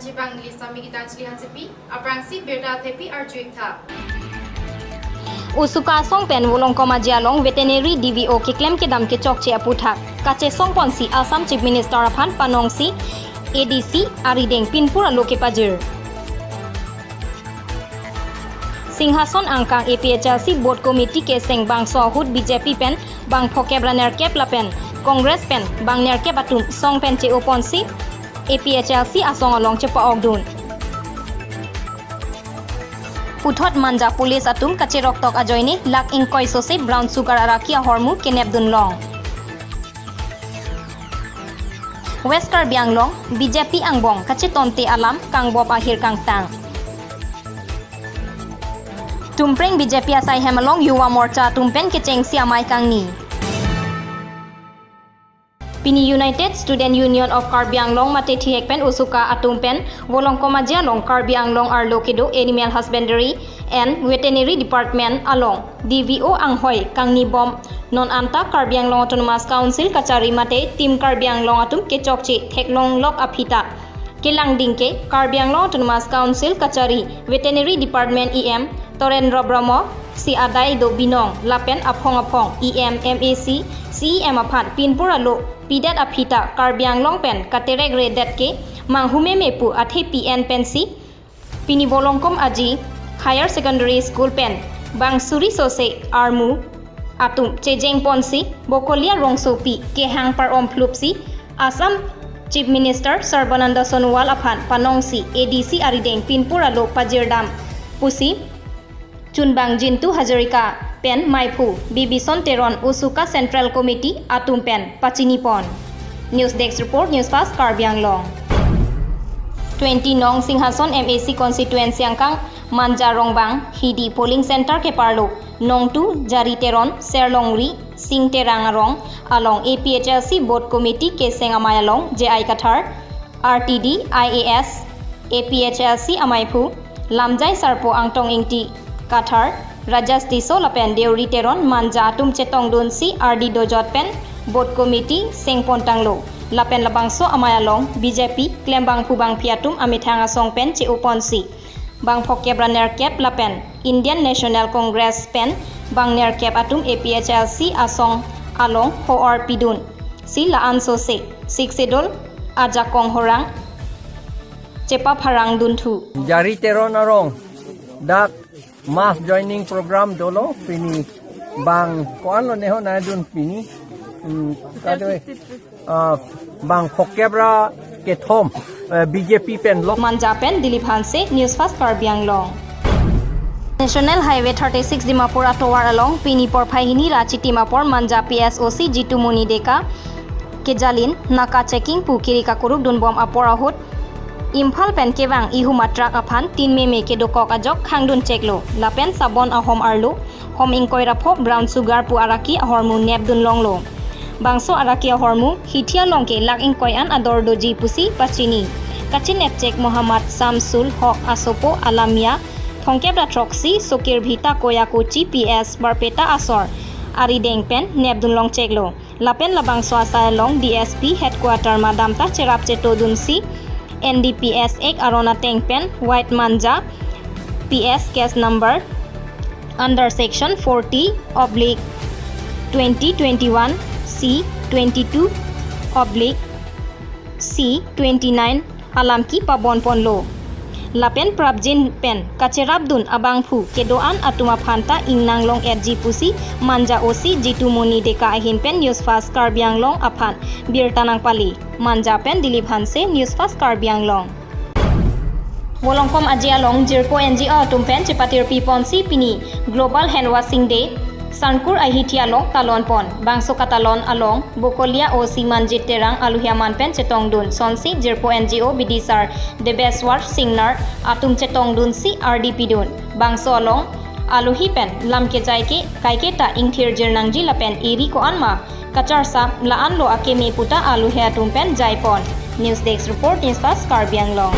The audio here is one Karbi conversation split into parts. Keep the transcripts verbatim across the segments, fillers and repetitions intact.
Chipang lisa mi Gitanjali Hansepi, aphrangsi birta thepi arju-ik tha. Usuka asong pen Volongkom Aji along Veterinary D V O keklem kedam kechokche aputhak kachesong ponsi Assam Chief Minister aphan panongsi A D C arideng pinpur alo kepajir. Singhason angkang A P H L C Board Committee keseng bangso ahut B J P pen bang phokep ra nerkep lapen Congress pen bang nerkep atum song pen che-o ponsi A P H L C asong along chepa-okdun. Puthot Manja Police atum kacheroktok ajoine lakh ingkoi sose brown sugar araki ahormu kenepdun long. West Karbi Anglong, B J P angbong kachetonte alam kangbop ahir kangtang. Tumpreng B J P asai hem along Yuva Morcha atum pen kechengsi amei kangni. Pini United Student Union of Karbi Anglong mate thihek pen usuka atum pen Volongkom Aji along Karbi Anglong arlo kedo Animal Husbandry and Veterinary Department along D V O anghoi kangnibom non anta Karbi Anglong Autonomous Council kachari mate Team Karbi Anglong atum kechokche theklonglok aphi ta kelangding ke Karbi Anglong Autonomous Council kachari Veterinary Department E M Torendra Brahma si adai do binong lapen aphong aphong E M, M A C, C E M aphan pinpur alo pidet aphi ta Karbi Anglong pen katerek redet ke manghu meme pu athepi en pensi pini Volongkom Aji Higher Secondary School pen bang suri sose armu atum chejeng ponsi Bokolia rongsopi kehang par-om phlupsi Assam Chief Minister Sarbananda Sonowal aphan panongsi A D C arideng pinpur alo pajirdam pusi chunbang Jintu Hazarika pen maiphu Bibison Teron usuka Central Committee atum pen pachini pon. News Desk Report, News Fast Karbi Anglong. Twenty nong Singhason M A C constituency angkang Manja Rongbang Hidi polling center keparlo nongtu Jari Teron, Serlongri Sing Terang arong along A P H L C Board Committee keseng amei along J I Kathar, R T D, I A S, A P H L C amaiphu Lamjai Sarpo Angtong Ingti Kathar, Rajas Tisso lapen Deuri Teron Manja atum chetongdunsi ardi dojot pen Board Committee sengpon tanglo. Lapen labangso amei along B J P klembangphu bangphi atum amethang asong pen che-o ponsi bang phokep ra nerkep lapen Indian National Congress pen bang nerkep atum A P H L C asong along ho-or pidunsi la-an sose Sixth Schedule ajakong horang chepapharang dunthu. Jari Teron arong dak mass joining program dolo pini bang ko-an lo neho na dun pini. Hmm, kado, ah, bang phokep ra kethom, eh, B J P pen lok. Manja pen Dilip Hanse, News Fast Karbi Anglong. National Highway thirty-six Dimapur atovar along pini porphai hini ra chitim apor Manja P S O C Jitumoni Deka kejalin naka checking pu kiri kakuruk dunbom apor ahut Imphal pen kevang ihum atruck aphan tin meme kedokok ajok khangdun cheklo lapen sabon ahom arlo hom ingkoi ra pho brown sugar pu araki ahormu nepdun longlo. Bangso araki ahormu hithi along ke lakh ingkoi an ador doji pusi pachini. Kachinep chek Mohammad Samsul Hok asopo alamia thongkep ra throksi Sokir Bhita Koya Kochi P S Barpeta asor arideng pen nepdun long cheklo. Lapen labangso asai along D S P headquarter madam ta cherap chetodunsi N D P S Act aron ateng pen White Manja P S case number under section forty oblique twenty twenty-one C twenty-two oblique C twenty-nine alam kepabon ponlo. Lapen prapjin pen kacherapdun abangphu kedo-an atum aphan ta ingnang long-etji pusi Manja O C Jitumoni Deka ahin pen News Fast Karbi Anglong aphan birta nangpali. Manja pen Dilip Hanse, News Fast Karbi Anglong. Volongkom Aji along jirpo N G O atum pen chepatirpi ponsi pini Global Hand Washing Day Sangkur ahithi along talon pon. Bangso katalon along Bokolia O C Manjit Terang alohi aman pen chetongdun sonsi jirpo N G O bidisar Debeswar Singnar atum chetongdunsi ardi pidun. Bangso along alohi pen lam kejai ke kaiketa ingthir jirnangji lapen eri ko-anma kacharsap la-an lo akeme puta alohi atum pen jaipon. News Desk Report, News Fast Karbi Anglong.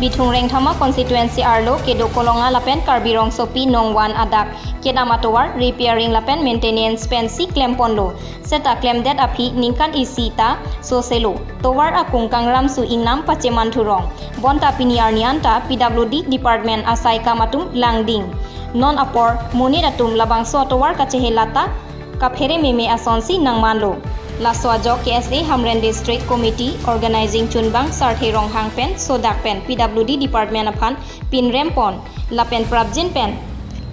Bithung Rengthama constituency arlo kedo Kolonga lapen Karbi Rongsopi Nongwan adak kedam atovar repairing lapen maintenance pensi klemponlo. Seta klemdet aphi ningkan isi ta soselo. Tovar akung kangram su ingnam pacheman thurong. Bonta pini arni anta P W D department asai kam atum langding. Non apor monit atum labangso atovar kachehe lata kaphere meme asonsi nangmanlo. Laso ajok K S A Hamren District Committee Organizing Chunbang Sarthe Ronghang pen sodak pen P W D department aphan pinrempon lapen prapjin pen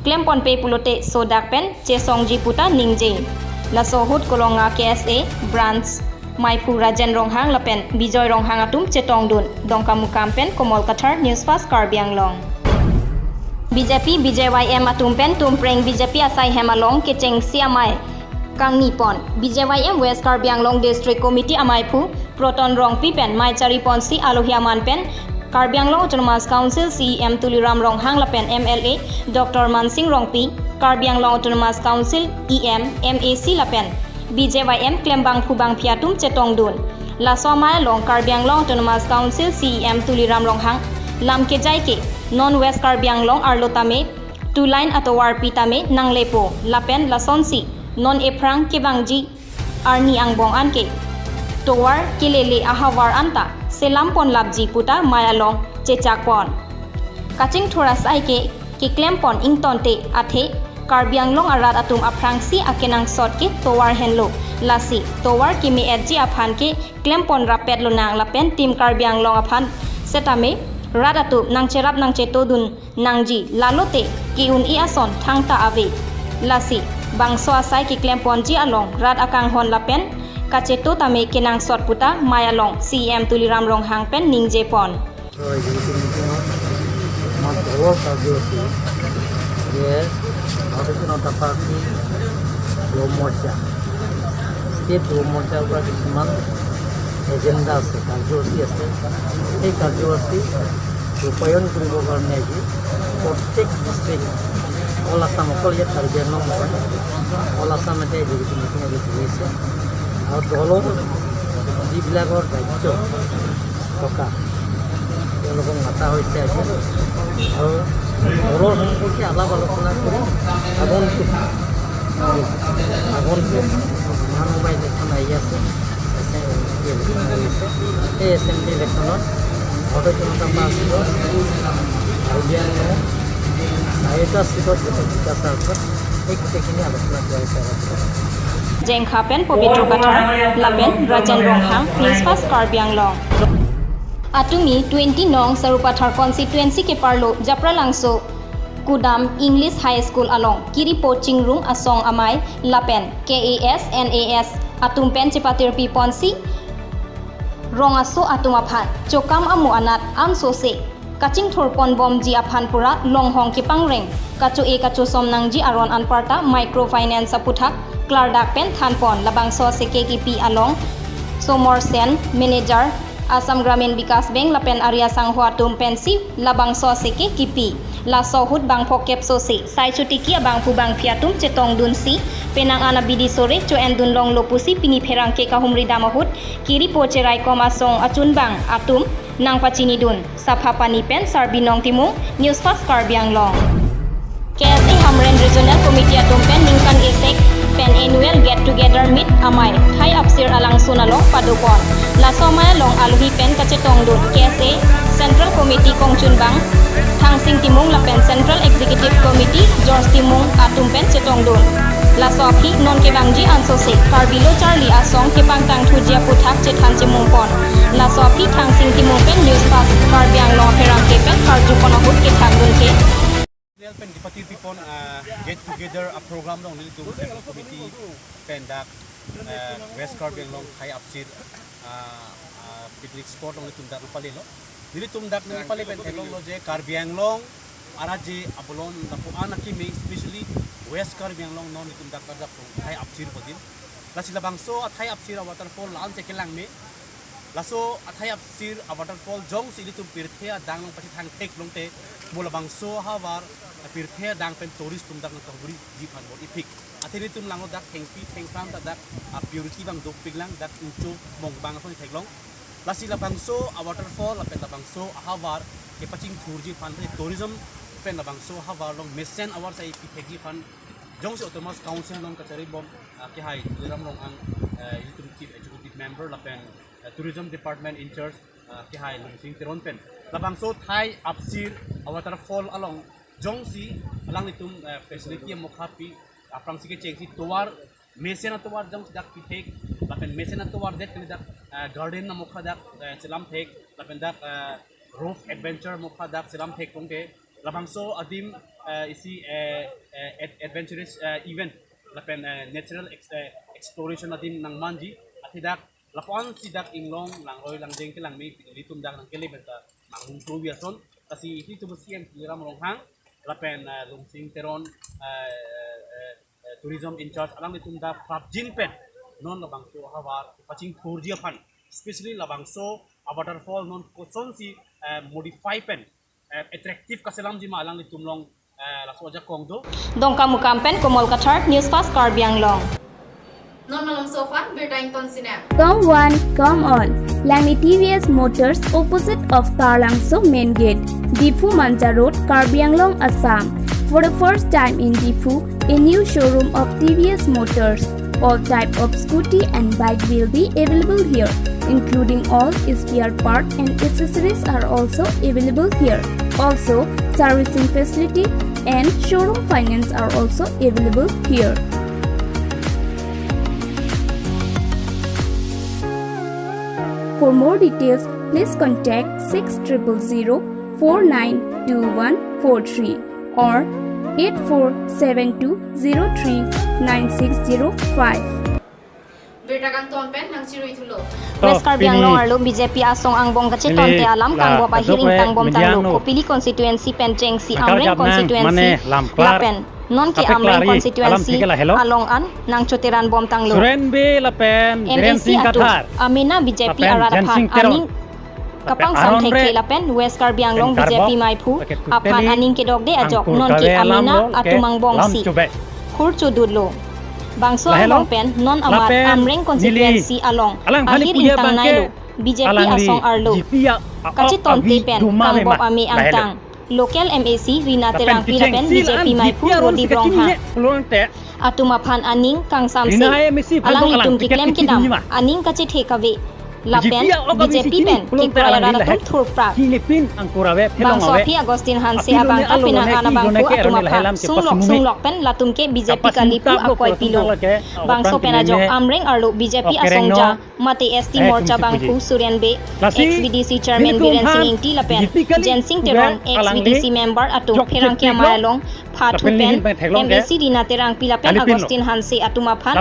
klemponpe pulote sodak pen chesongji puta ningje. Laso ahut Kolonga K S A branch maiphu Rajen Ronghang lapen Bijoy Ronghang atum chetongdun. Dongkamukam pen Komol Kathar, News Fast Karbi Anglong. B J P, B J Y M atum pen tumpreng B J P asai hem along kechengsi amei kangnipon. B J Y M West Karbi Anglong District Committee amaiphu Proton Rongpi pen mei chariponsi alohi aman pen Karbi Anglong Autonomous Council C E M Tuliram Ronghang lapen M L A Doctor Mansing Rongpi, Karbi Anglong Autonomous Council E M, M A C lapen B J Y M klembangphu bangphi atum chetongdun. Laso amei along Karbi Anglong Autonomous Council C E M Tuliram Ronghang lam kejai ke non West Karbi Anglong arlo tame two lane atovarpi tame nanglepo lapen lasonsi non ephrang kevangji arni angbong anke tovar kelele ahavar anta selamponlapji puta mei along chechakpon. Kachingthur asai ke keklempon ingtonte athe Karbi Anglong arat atum aphrangsi akenangsot ke tovar henlo. Lasi tovar keme-etji aphan ke klempon rapet lonang lapen Team Karbi Anglong aphan setame rat atum nangcherap nangchetodun nangji, lalote ke-un-e ason thangta ave. Lasi bangso asai keklemponji along rat akanghon lapen kacheto tame kenangsot puta mei along C E M Tuliram Ronghang pen ningjepon. Oi, jadi itu mungkin mat dolor karjo si. Ye, harus nonton parti dua mocha. State dua mocha udah cuman agenda si karjo si ase. Ei karjo si rupayon kuribo karne ji. Protect district. All Assam okol ya target no mo. All Assam ete jadi itu mungkin ada tulis ya. Aur dolor di belakang karjo. থকা তেওঁলোকক মাতা হৈছে আজি। আৰু দলৰ সম্পৰ্কে আলাপ আলোচনা কৰি আগন্তুক আগন্তুক বিধানসভা ইলেকশ্যন আহি আছে। এছেম্বলি ইলেকশ্যন আহি আছে। সেই এছেম্বলি ইলেকশ্যনত ভাৰতীয় জনতা পাৰ্টিয়ে কাৰ্বি আংলঙৰ চাৰিটা ছিটত যিটো জিকা চাৰ্জত সেই গোটেইখিনি আলোচনা কৰা হৈছে। Jengkha pen Pobitro Kathar lapen Rajen Ronghang, News Fast Karbi Anglong. Atumi twenty nong Sarupathar constituency keparlo Japralangso Kudam English High School along kiripo chingrung asong amei lapen K A S N A S atum pen chepatirpiponsi rong aso atum aphan chokam amo anat ansose kachingthurponbomji aphan pura longhong kepangreng kacho-e kachosom nangji aron anparta microfinance aputhak klardak pen thanpon. Labangso aseke kipi along Somor Sen, manager Assam Gramin Vikas Bank lapen ari asangho atum pensi labangso aseke kipi. Laso ahut bangphok kepso si sai chotiki abangphu bangphi atum chetongdunsi penang an abidi sore cho-endun longlo pusi pini pherangke kahumridam ahut kiripo cheraikom asong achunbang atum nangpachinidun. Saphapani pen Sarbinong Timung, News Fast Karbi Anglong. K S A Hamren Regional Committee atum pen ningkan isek pen annual get together meet amei Thai Apsir alangsun along padopon. Laso amei along alohi pen kachetongdun K S A Central Committee kongchunbang Thangsing Timung lapen Central Executive Committee George Timung atum pen chetongdun. Laso aphi non kevangji ansose Karbi lo charli asong kepangtangthuji aputhak chethan chemungpon. Laso aphi Thangsing Timung pen News Fast Karbi Anglong apherangke pen karjupon ahut kethakdun ke. Pen dipatir pipon, ah, get together a program along nelitum Central Committee pen dak, ah, West Karbi Anglong Thai Apsir, ah, ah, picnic spot along nelitum dak nangpalelo. Nelitum dak nangpale pen theklonglo je Karbi Anglong arat je abolon lapu-an akimi, especially West Karbi Anglong non nelitum dak dak Thai Apsir bodin. Lasi labangso a Thai Apsir a waterfall la-ansi kelangme. Laso a Thai Apsir a waterfall jongsi ilitum pirthe adang along pachethang theklongte, mo labangso ahavar a pirthe adang pen tourist atum dak nangkahuriji aphan bor-ipik. Athe nelitum langlo dak thengpi thengphrang ta dak a purity abang dopiklang, dak ingcho mongbang ason theklong. Lasi labangso a waterfall lapen labangso ahavar kepachingthurji aphan, te tourism pen labangso ahavar along mesen ahavar sai pithekji aphan jongsi Autonomous Council non kachari bom, ah, kehai Tuliram Ronghang, eh, ilitum Chief Executive Member lapen, eh, Tourism Department in charge, ah, kehai Lungsing Teron pen labangso thai Apsir a waterfall along jongsi alanglitum, eh, facility amokha pi, aphrangsi kechengsi tovar, mesen atovar jongsi dak pithek, lapen mesen atovar det kali dak, eh, garden amokha dak, eh, chelamthek, lapen dak, eh, roof adventure amokha dak chelamthek pongke, labangso adim, eh, isi, eh, eh, ad-, adventurous, eh, event lapen, eh, natural ex-, eh, exploration adim nangmanji, athe dak lapu-ansi dak inglong langroi langjeng kelang me ilitum dak nangkele pen ta nanghumthuvi ason. Lasi ilitum C M Tuliram Ronghang lapen, eh, Lungsing Teron, eh, eh, eh, tourism in charge alanglitum dak prapjin pen non labangso ahavar pachingthurji aphan, especially labangso a waterfall non kosonsi, eh, modify pen, eh, attractive kachelamji ma alanglitum along, eh, laso ajakong do. Dongkamukam pen Komol Kathar, News Fast Karbi Anglong. Non malomso aphan birta ington sina. Come one, come all. Langli T V S Motors, opposite of Taralangso Main Gate, Diphu Manja Road, Karbi Anglong, Assam. For the first time in Diphu, a new showroom of T V S Motors. All type of scooty and bike will be available here, including all spare part and accessories are also available here. Also, servicing facility and showroom finance are also available here. For more details, please contact six triple zero four nine two one four three or eight four seven two zero three nine six zero five. Birta kangton pen nangchiruithulo. West Karbi Anglong arlo B J P asong angbong kachetonte alam kangbop ahir ingtang bom tanglo. Kopili constituency pen chengsi Amreng constituency lapen nonke Amreng constituency along an nangchoteran bom tanglo. Suren Bey lapen M A C atum amena B J P arat aphan aning kapangsamthek lapen West Karbi Anglong B J P maiphu aphan aning kedokde ajok nonke amena atum angbongsi khur chodutlo. Bangso angbong pen non amat Amreng constituency along ahir ingtang nailo B J P asong arlo kachetonte pen kangbop ame angtang local M A C Rina Terangpi lapen B J P maiphu Rodip Ronghang atum aphan aning kangsamse alanglitum keklem kedam aning kachethe kave lapen B J P pen kekroi arat atum thurprak. Bangso aphi Augustine Hanse abang ta penang an abangphu atum aphan sunglok sunglok pen latum ke B J P kali pu akoi pilo. Bangso pen ajok Amreng arlo B J P asong ja mate S T Morcha bangphu Suren Bey, ex B D C chairman Biren Sing Ingti lapen Jensing Teron, ex B D C member atum pherangke amei along phathu pen M A C Rina Terangpi lapen Augustine Hanse atum aphan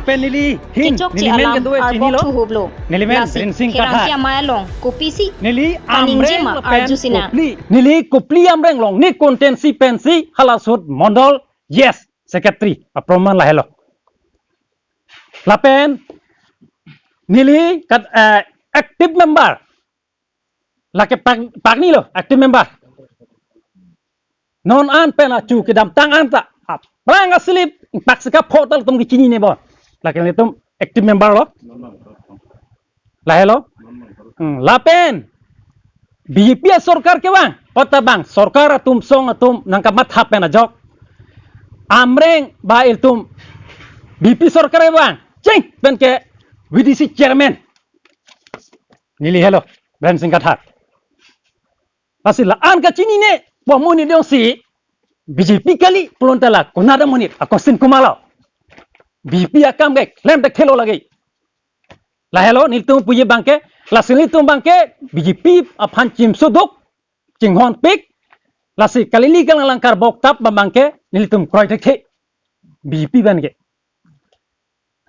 kechokche alam arbok thuhuplo. Lasi pherangke amei along kopisi kaningjema arju sina. Neli Kopili Amreng along ne constituency pensi halaso ahut mondol, yes, secretary aproman lahelo. Lapen neli kat, eh, active member. Lake pag-, pagnilo active member. Non an pen achu kedamtang an ta aphrang asilip pak sika portal tum kechinine bon. Lake nelitum active member lo. Lahelo. Hmm, lapen B J P asorkar kevang, kota bang sorkar atum song atum nangkamatha pen ajok Amreng ba ilitum B J P sorkar kevang cheng pen ke V D C chairman neli helo, Biren Sing Kathar. Lasi la-an kachinine po monit jongsi B J P kali pulote la konat amonit, Augustine Kumar lo. B J P akam ke klem thekthelo lagi. Lahelo nelitum puji abangke, lasi nelitum abangke B J P aphan chimsoduk, chinghonpik, lasi kalili kalang langkar boktap abangke nelitum kroi thekthe B J P abangke.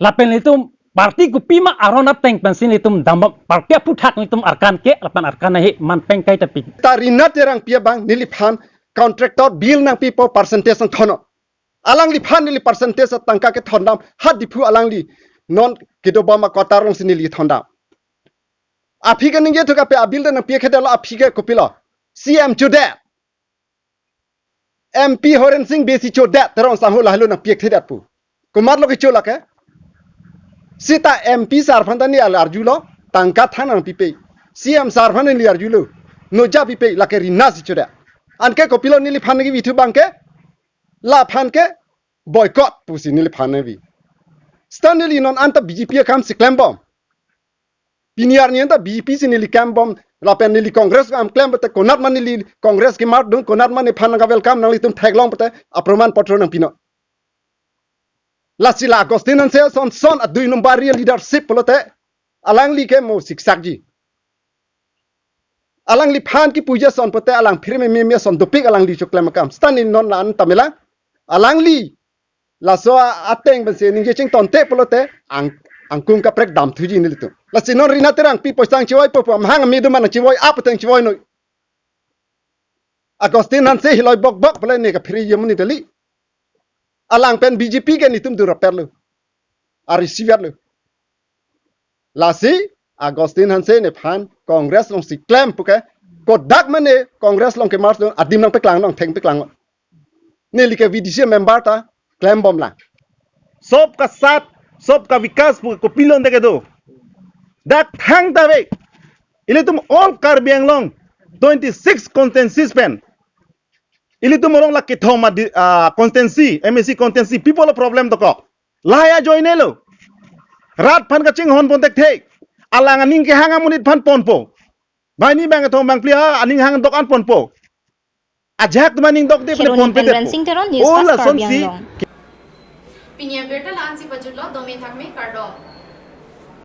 Lapen nelitum party kopima aron ateng pensi nelitum dambak, party aphuthak nelitum arkan ke, lapen arkan ahi man pengkai tapi. Ta Rina Terangpi abang neliphan contractor bill nangpipo percentage nangthonnon. Alangliphan neli percentage atangka kethondam, ha Diphu alangli non kedobom a-quarter alongsi neli thondam. Aphi kaningje thu kape abill ta nangpi-ik thedetlo, aphi ke kopilo? C M chodet. M P Horen Sing Bey si chodet, Teron sangho lahelo nangpi-ik thedetpo. Komatlo kecho lake? Seta M P sir aphan ta neli arjulo, tangka than nangpipe. C M sir aphan neli arjulo. No jabi pe, lake rina si chuda. Anke kopilo neliphan kevi thu abangke, laphan ke boycott pusi neliphan kevi. Seta neli non anta B J P akam si klembom. Pini arni anta B J P si neli klembom, lapen neli Congress akam klem pute, konat ma neli Congress kematdun, konat ma nephan nangka welcome, nanglitum theklong pute, aproman potro nangpinon. Lasi la Augustine Hanse ason son adui number real leadership pulote, alangli ke mo siksakji. Alangliphan kipuji ason pute, alang phir meme ason dopik alangli choklem akam. Seta neli non la anta melang. Alangli laso a-, ateng pensi ningje chingtonte pulote ang, angkung kaprek damthuji nelitum. Lasi non Rina Terangpi poisa nangchivoipo pu, amahang amidum nangchivoi, apoteng chivoinoi. Augustine Hanse hiloi bokbok pule ne kaphri yemuni dali. Alang pen B J P ke netum dura perlu. Ari sivat lo. Lasi Augustine Hanse nephan Congress alongsi klem puke, kodak mane Congress along kematdun adim nangpeklang, nangtheng peklang. Neli ke V D C member ta klembom lang. सबका साथ, सबका विकास pu kopilo ante kedo. Dak thangta ave. Ilitum all Karbi Anglong twenty-six constituencies pen, ilitum along la kethom adi, ah, constituency, M A C constituency, people problem dokok. Lahai ajoinelo. Rat aphan kachinghon pon thekthe. Alang aning kehang amonit aphan ponpo. Banghini bangkethom bangphli ha aning hang dokan ponpo. Ajahak atum aning dokde pen Sheroni ponpe pen detpo. Rensing Teron, News Fast Ola Karbi sonsi Anglong. Pini abirta la-ansi pajutlo, dome thakme, kardom.